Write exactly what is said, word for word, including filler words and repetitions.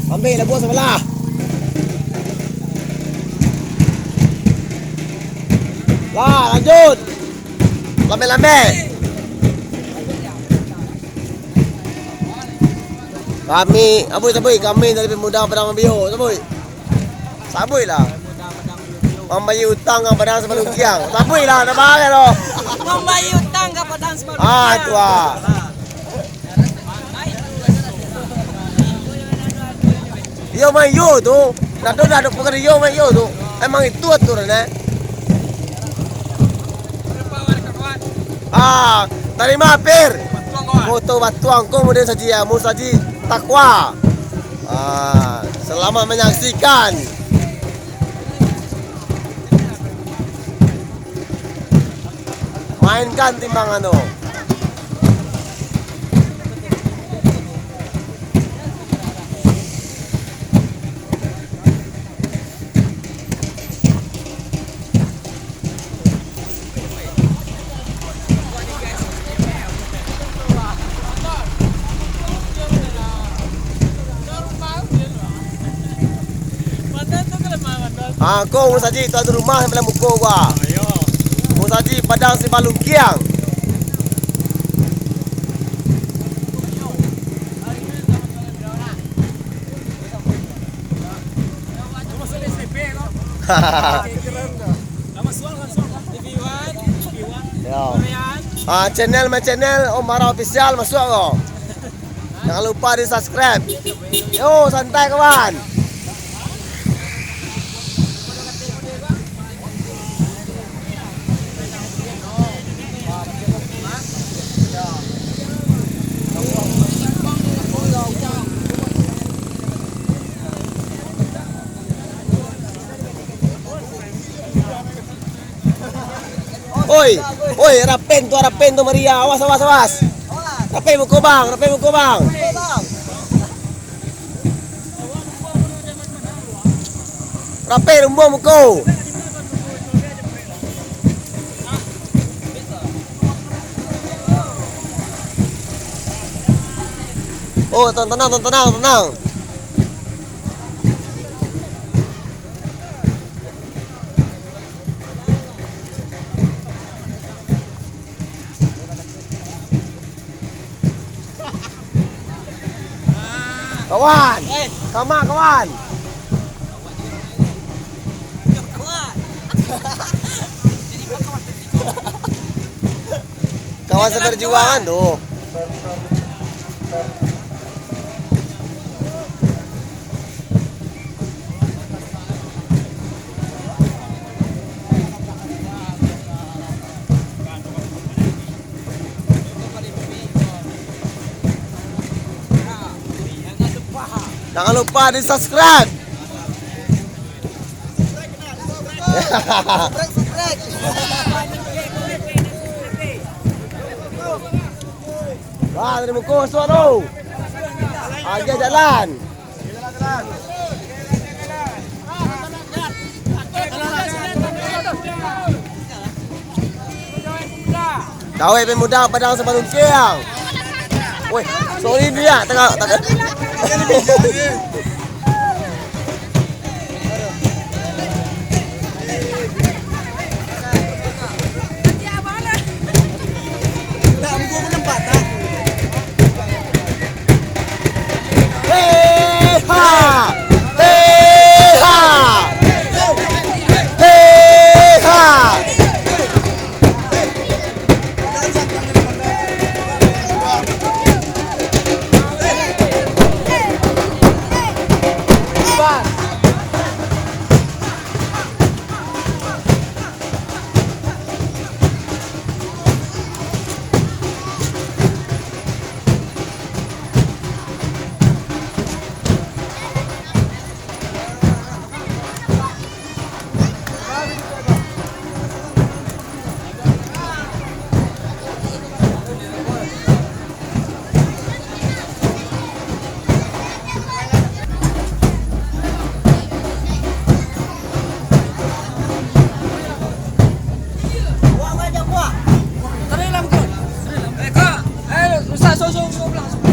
Ambiak lah buah sabalah. Lah, lanjut. Lambek-lambek. Kami, sabuik, sabuik, kami dari pemuda Padang Mambio, sabuik. Sabuik lah. Mambayia utang ka Padang Simalungiang. Sabuik lah, nak barang lo. Mambayia utang ka Padang Simalungiang. Ah, tu ah. Iyo, main yo tu. Dah tu, dah tu, bukan iyo, main yo tu. Emang itu aturan, eh. Ah, tarima, Pir. Foto batuang ko, kemudian saji, ya, mun saji takwa. Ah, selamat menyaksikan. Mainkan timbangan tu. Ah, ko Musaji, tuan rumah sambilan muko gua. Musaji Padang Simalungiang. Yo. Ah, channel, my channel Om Bara Official, masuak ko. Jangan lupa di-subscribe. Yo, santai kawan. Oi, oi, rapen tu, rapen tu, Maria. Awas, awas, awas. Rapen muko bang, rapen muko bang. Rapen rumbuang muko. Oh, tenang, tenang, tenang, tenang. Kawan. Eh. Kama, kawan. Kawan seperjuangan tu. Jangan lupa di-subscribe. Wah, dari muka masuk tu. Aja jalan. Dawai pemuda Padang Simalungiang. Woi, sorry dia, tengah, tengah. Kosong dua belas.